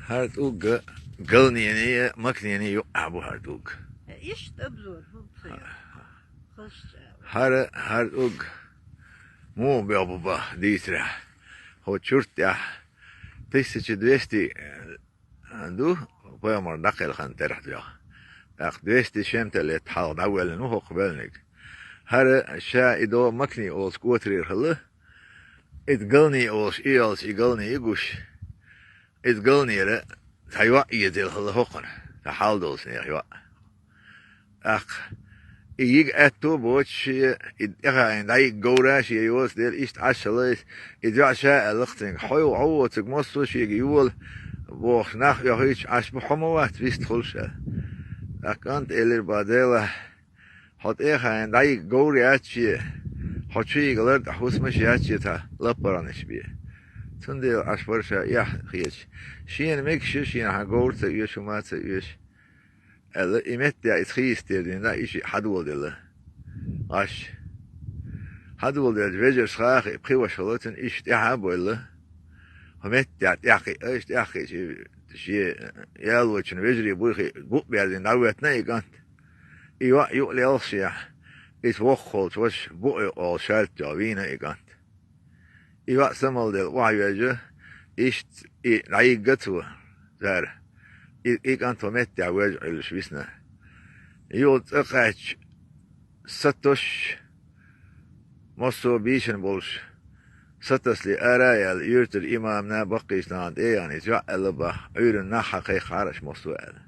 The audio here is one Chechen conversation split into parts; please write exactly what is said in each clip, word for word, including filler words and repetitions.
ХӀара тӀулг Галнений а, Макнений а юкъахь бу хӀара тӀулг. Иштта обзор бу ца йо. ХӀара, хӀара тӀулг муха бегӀ бу бах дийцарехь. ХӀо чурт тӀехь тысяча двести ду, пайхамар дӀакхелхина терахь доьгӀу. ТӀаккха двести чем-то лет хьалха дӀавоьллина ву хӀокху боьлниг. ХӀара ша и до Макни олуш кӀотарера хилла, иза Галний олуш и йолчу и Галний и гуш. Иза Галнера цхьа йоӀ езийла хилла хӀокхунна, цхьа хьал долчу нехан йоӀ. ТӀаккха и йига аьтто а боцуш шен, и тӀехаийна дӀайига говра шен йоцу дела, иштта Ӏаш хилла иза. Иза йоӀа ша аьлла-кх цуьнга: «Хьо, хьо воцург массо а шега йола», бохуш, нах оьхуьйтуш Ӏаш бу, хьо ма вац вист хуьлуш аьлла. ТӀаккха кӀанта элира: «Ба Делахь, хьо тӀехаийна дӀайига говр яц шен, хьо чу йига лар тӀехь хӀусамаш яц шен цхьа лаппаргӀанаш бен. Цундела Ӏаш бара ша эхь хеташ. Шена мегаш ю, шена хьан говр ца оьшу, хӀума ца оьшу», аьлла, и меттехь иза хийцадийр дина, и шиъ хьадоладелла. ГӀаш. Хьадоладелча, вежарша хаа хиъна, пхи ваша хилла цуьнан, иштта тӀаьхьа а бевлла. ХӀокху меттехь тӀаьхьакхиъна, иштта тӀаьхьакхиъча, шен ялочун вежарий буй хиъна, гуъ а баьрзина дӀавоьттина и кӀант. И йоӀ юкъа лелхашехь, иза воккхахволчу вашас букъа юкъа волу шаьлта чохь вийна и кӀант. И йоӀ самалдела охьайоьжна, иштта и дӀайигна цо, цара. И, и кӀант хӀокху меттехь вежа Ӏуьллуш висна. Юха цӀа кхаьчча, сатосуш, массо а бийшина болуш, сатасале ара а яьлла, юьртара имамна, баккхийчу нахана тӀе а яхна, иза йоӀ аьлла бах: «Ӏуьйранна нах схьакхайкхахьара аша массо а», аьлла.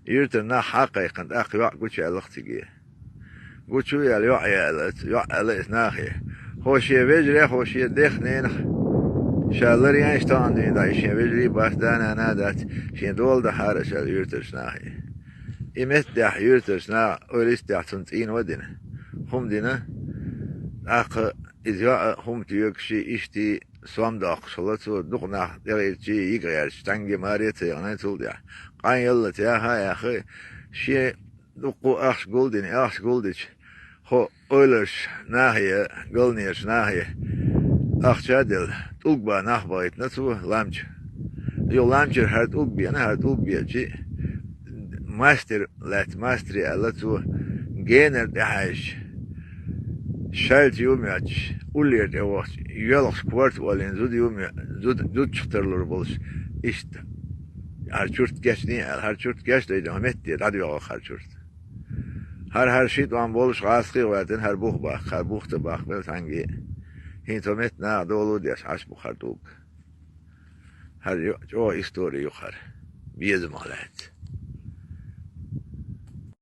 Юьртара нах схьа а кхайкхина, тӀаккха йоӀ гучуяьлла-кх цига. Гучу а яьлла, йоӀ яьлла, йоӀ аьлла иза нахе: «ХӀо шен вежарий, хӀо шен дех-ненах ша ларъян иштта тахана дуьйна дӀа, и шен вежарий бац, да-нана а дац, шен дола дахьара аша», аьлла юьртарчу нахе. И меттехь юьртарчу наха ойла йистехь цунна цӀийно а дина, хӀума дина, тӀаккха иза йоӀ а хӀума тоьгуш, иштта сом доккхуш хилла цо, дукха нах тӀегӀиртича, йига гӀерташ, цхьаьнгге маре а ца яхна цул тӀаьхьа. Къан яллалц яха а яьхна, шен дуккха а ахча гулдина, ахча гулдича, хӀо ойларш нахе, галнераш нахе ахча а делла, тӀулг бан нах бахийтина цо лам чу. Юха лам чуьра хӀара тӀулг беана, хӀара тӀулг беача, мастер лаьцна, мастере аьлла цо, генара тӀехьаьжча, шаьлта ю моьттуш, уллера тӀе вахча, йоьлхуш корта олийна зуда ю моьттуш, зуда, зудчух тарлур болуш, иштта. ХӀара чурт кечдина аьлла, хӀара чурт кечдайча, хӀокху метте дӀадоьгӀна хӀара чурт. ХӀара, хӀара ши тӀом болуш гӀазкхий а гӀоьртина, хӀара бух баккха, хӀара бух ца баккха белла цхьаьнгге а. ХӀинца хӀокху метта наха долу а деш Ӏаш бу хӀара тӀулг. ХӀара ю-, чӀогӀа истори ю хӀара, безамах лаьцна.